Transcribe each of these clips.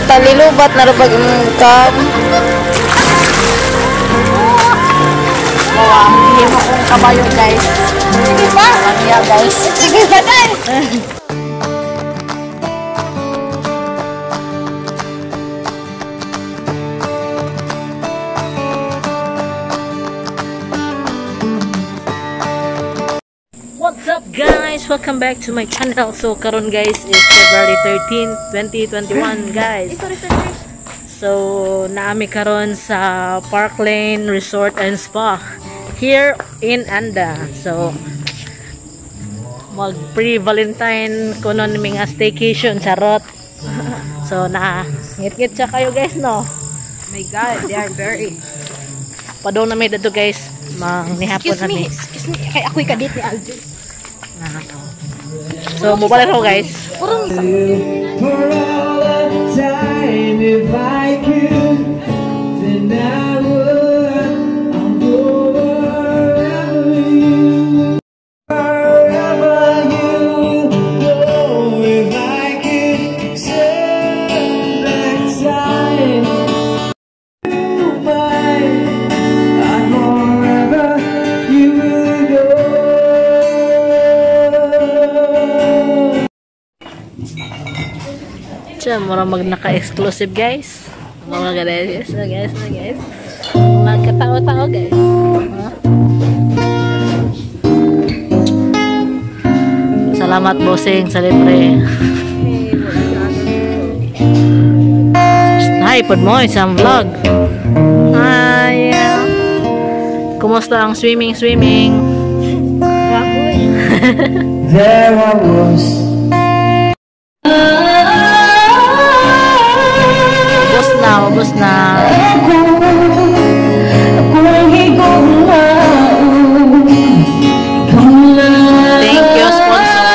Talilubat na rupag imong kam. Wow, himo kong kabayo, guys. Sige pa. Langya, guys. Sige pa, guys. What's up, guys? Welcome back to my channel. So karon, guys, is February 13, 2021, guys. So naami karon sa Parklane Resort and Spa here in Anda. So mag pre-Valentine kuno ni nga staycation, charot. So na ngit-ngit siya kayo, guys, no. Oh my God, they are very Padong na may dadto, guys. Mang nihapon Excuse me, na. Excuse me. Kay ako'y kadate ni Aljo. So mobile ko, guys. Purong isa. For all the time, if I could, then I would. I'll go wherever you go. If I could turn back time, mine, I'd go wherever you would go. Siya, mura mag naka-exclusive, guys. Mga guys, guys, guys. Magkatao-tao, guys. Huh? Salamat, bossing, sa libre. Hi, pod mo isang vlog. Hi. Kumusta ang swimming, swimming? There I was. Ubos na, ubos na. Thank you, sponsor.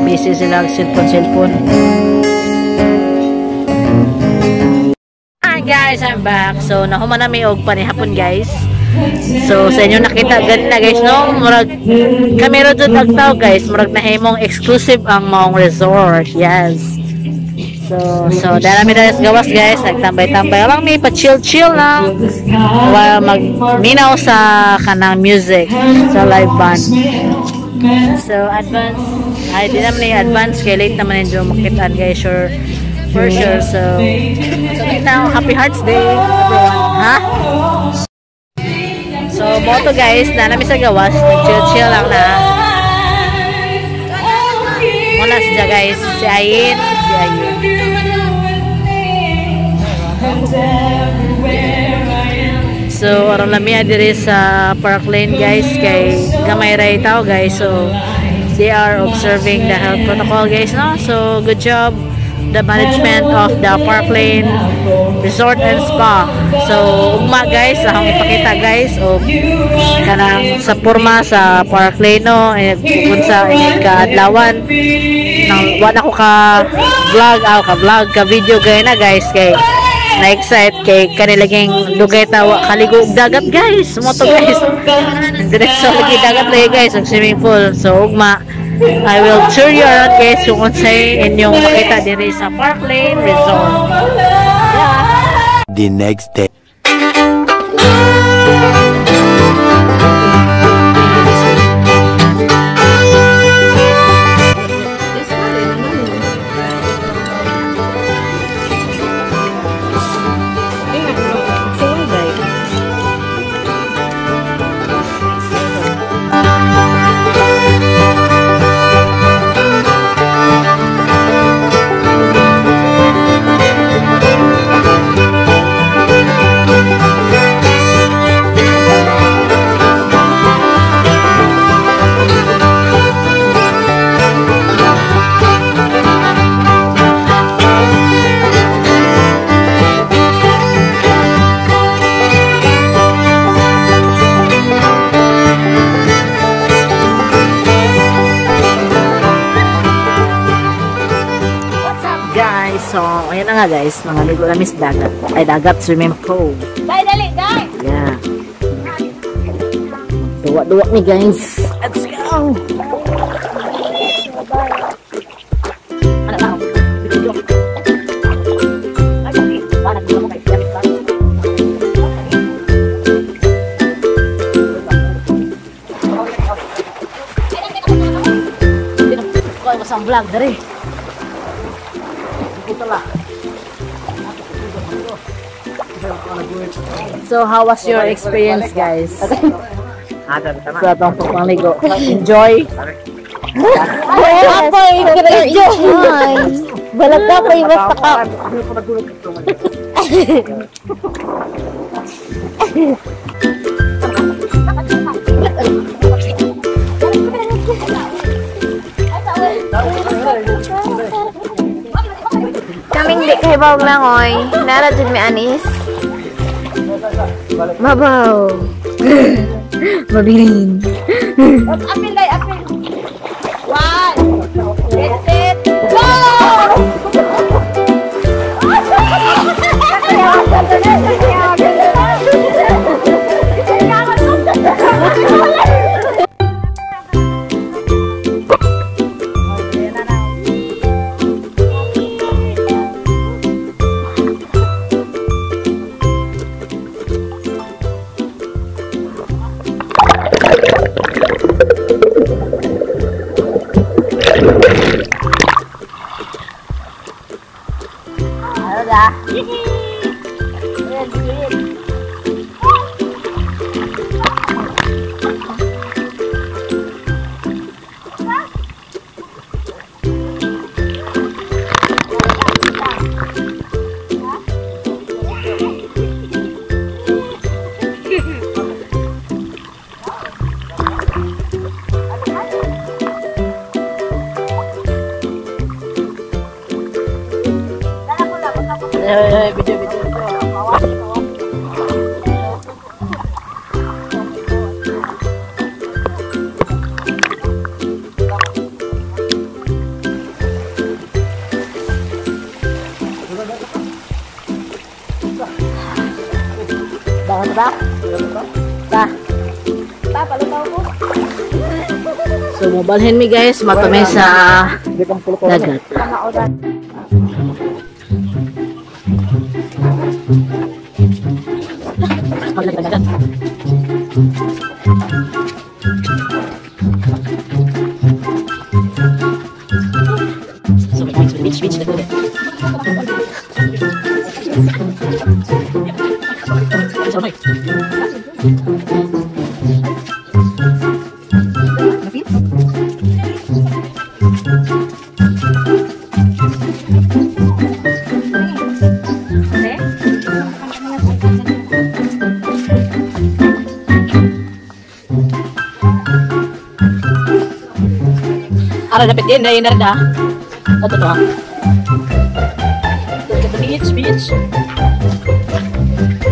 Busy sila cellphone, cellphone. Hi guys, I'm back. So, nahuman na may og panihapon, guys. So, sa inyo nakita ganina, guys, no? Murag kamera jud tagtaw, guys. Murag nahimong exclusive ang maong resort. Yes. So dahil mi dahil sa gawas, guys, nagtambay-tambay lang mi, pa-chill-chill lang while magminaw sa kanang music sa live band. So, advance, ay di naman ni advance kay late naman ninyo makitaan, guys, sure for sure. So now, happy Hearts Day, everyone, ha? So, moto, guys, na namin sa gawas, nag-chill-chill lang na. Muna siya, guys, si Ayin, si Ayin. So, aron lami diri sa Park Lane, guys, kay gamay ray tao, guys. So, they are observing the health protocol, guys, no? So, good job the management of the Park Lane Resort and Spa. So, ugma, guys, akong ipakita, guys, o kanang sa porma sa Park Lane, no, eh, kung sa kaadlawan nang wala ko ka vlog, aw ka vlog, ka video gay na, guys, kay na-excite kay kanilaging dugay tawa kaligo og dagat, guys, moto, guys, diretso lagi dagat lagi, guys, og swimming pool. So ugma I will tour you around, guys, kung unsay inyong makita diri sa Park Lane Resort. Yeah. The next day. So, ayan na nga guys, mga ligo na miss dagat. Ay, dagat swimming pool. Dai, dali, dai! Yeah. Duwa-duwa ni guys. Let's go! Ano ba? Ko sa vlog dere. So how was your experience guys? Sa atong pagpangligo. Enjoy. Apoy, enjoy. Balag ka pa, basta ka. Kaming di kahibaw langoy. Nara jud mi anis. Mabaw. Mabilin. Apil, dai, apil. One, get set, go! Video, video, video. Bangun ba? Ba? Ba, palutaw ko. So, mobalhin mi guys, matumi sa dagat. So, beach, beach, beach. Ara dapat din na da. Ato to. Look at the beach, beach.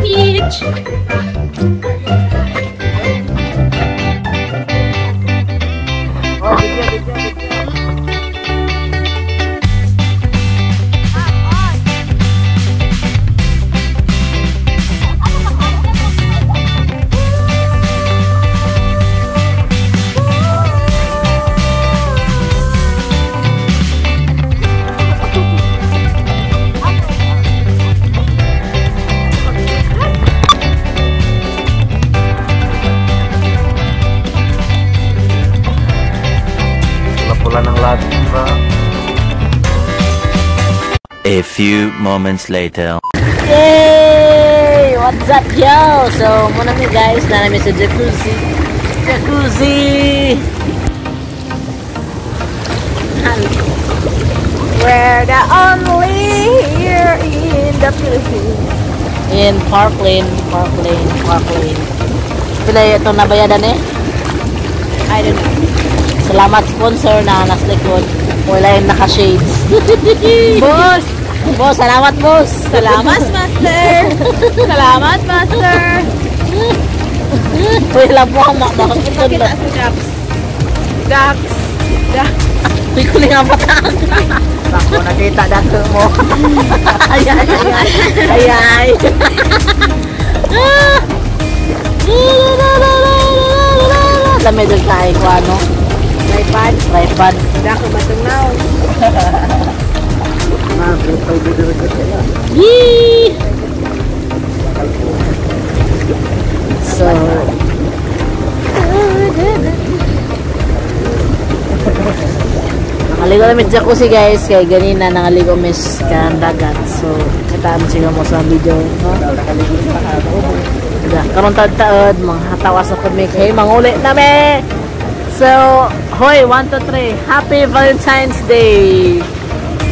Beach. A few moments later. Yay! What's up, yo? So, muna mi guys, na namin sa jacuzzi. Jacuzzi! We're the only here in the Philippines. In Park Lane, Park Lane, Park Lane. Pila ito nabayadan eh? I don't know. Salamat sponsor na nas likod. Wala yung naka-shades. Boss! Boss, salamat boss! Salamat, master! Salamat, master! Wala po ang makakita. Kita sa Japs. Dax! Dax! Kuy nga patag. Ako nakita dato mo. Ay, ay, ay, ay, ay. Ah! Lami dun tayo ko ano. Tripod. Tripod. Dako matungnaw. Yee! So, nakaligo na med jacuzzi guys, kay ganina nakaligo mis kanang dagat. So, kitaan siguro mo sa video, no? Da, karon taod-taod, mga hatawas na kami kay manguli na me. So, hoy, 1, 2, 3. Happy Valentine's Day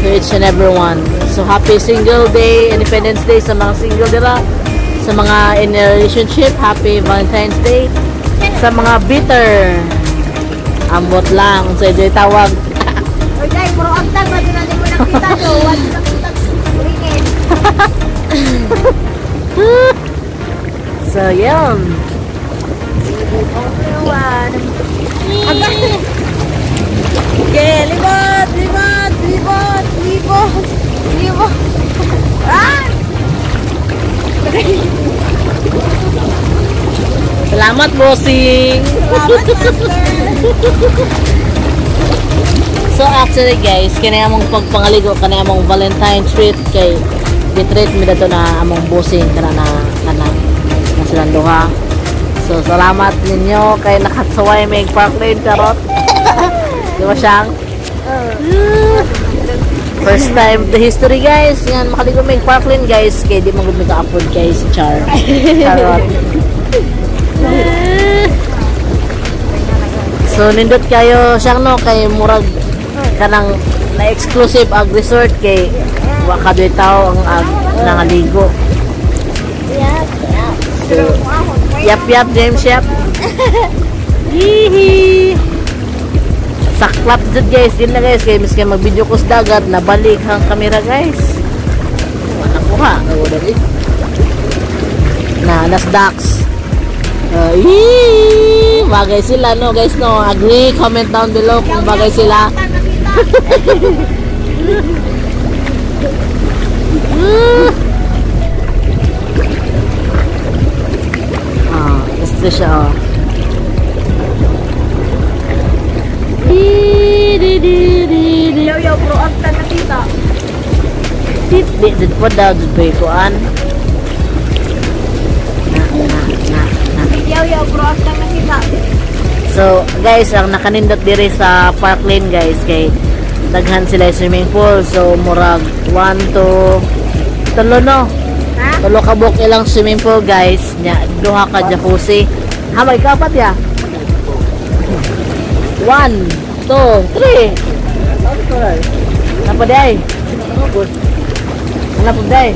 to each and everyone. So, happy single day, Independence Day sa mga single dira. Sa mga in a relationship, happy Valentine's Day. Sa mga bitter, ambot lang. So, ito tawag. Oy, dai, puro agtag na din natin mo nakita do. Wala nakita. Ringin. So, yun. Okay, libot, libot, libot, libot, libot. Ah! Salamat, bossing! Salamat, master. So actually guys, kani among pagpangaligo, kani among Valentine treat kay gitreat mi dato na among bossing kana na kana na silang duha. So salamat ninyo kay nakatsuway mig Parkland charot. Di ba siyang? First time the history guys. Yan makaligo mig Parkland guys kay di man gud mi ka-afford guys char. Charot. So nindot kayo siyang no kay murag kanang na exclusive ag resort kay wa ka doy tao ang ag nangaligo. So, yap yap James yap. Hihi. Saklap jud guys, din na guys kay miski mag-video ko sa dagat nabalik ang kamera guys. Wa nakuha. Na nas ducks. Yee! Bagay sila no guys no. Agree, comment down below kung bagay sila. Ah, gusto siya oh. Di di di di di. Yaw, yaw, puro agtag nakita. Di di di po daw di po ikuan. Na na na na. Yaw, yaw, puro agtag nakita. So, guys, ang nakanindot diri sa Park Lane, guys, kay daghan sila swimming pool. So, murag 1, 2, tulo no? Ha? Tulo ka buok ilang swimming pool, guys. Nya, duha ka jacuzzi. Ha, may kapat ya? 1, 2, 3. Napa day? Napa day?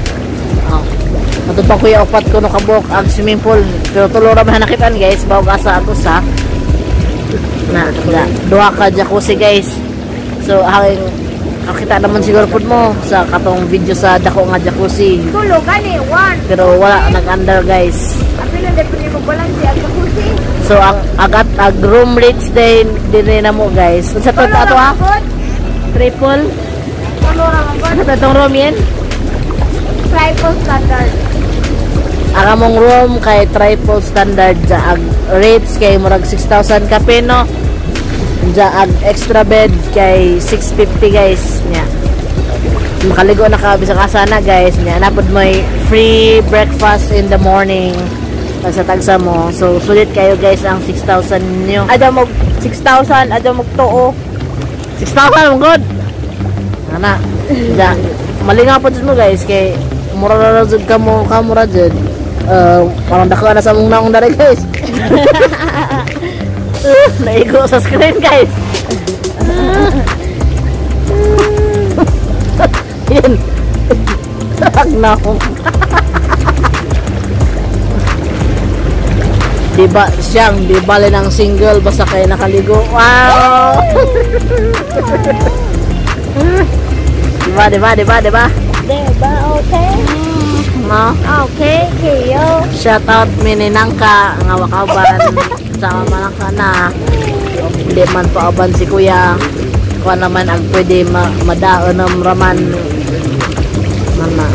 Oh. Matupang kuya upat ko no kabuk ang swimming pool. Pero tulo ra man nakitaan guys, bawag asa ato sa na, na duha ka jacuzzi guys. So hanging kakita naman siguro pud mo sa katong video sa dako nga jacuzzi. Tulo gani, one. Pero wala nag-under guys. Apil na depende mo balance ang jacuzzi. So ang agat ag room rates din dinhi na mo guys. Unsa to ato ah? Triple. Tulo ra man Ano to itong room yan? Triple standard. Ang among room kay triple standard dya ag rates kay murag 6,000 ka no. Dya ag extra bed kay 650 guys nya. Makaligo na ka bisag asa na guys nya. Napod may free breakfast in the morning pag sa tagsa mo. So sulit kayo guys ang 6,000 niyo. Ada mo 6,000, ada mo tuo. 6,000 mo good. Ana, da malingaw pa jud mo guys kay mura ra ra jud ka mo kamura jud. Parang dako na sa mong naong dere guys. Naigo sa screen guys. Yun. Agnaw. Di ba siyang di bale ng single basta kayo nakaligo. Wow. Diba, diba, diba, diba? Diba, okay? No? Okay, kayo. Shout out Mininangka nga wakauban sa malangka na. Hindi man pauban si kuya. Kuha naman ang pwede madaon ng raman mana.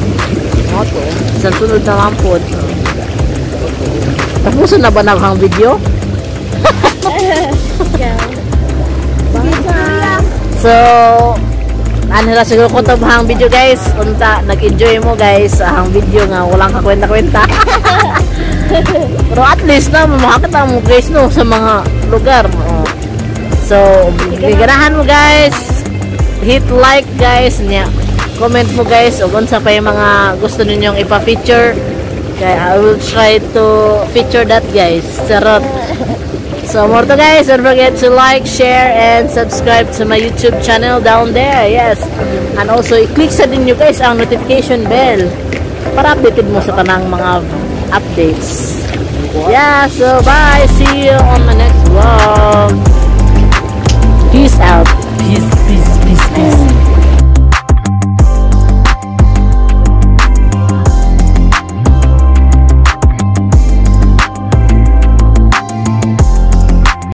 Mo to. Sa sunod na lang po. Tapusin na ba na ang video? So, ano na siguro ko to ang video, guys. Unta, nag-enjoy mo, guys, ang video nga walang kakwenta-kwenta. Pero at least na makakita mo, guys, no, sa mga lugar. Oh. So, ganahan mo, guys. Hit like, guys, niya. Comment mo, guys, ug unsa pa yung mga gusto ninyong ipa-feature. Kaya I will try to feature that, guys. Charot. So more to, guys, don't forget to like, share, and subscribe to my YouTube channel down there. Yes. And also, i-click sa din nyo, guys, ang notification bell para updated mo sa tanang mga updates. Yeah, so bye. See you on my next vlog.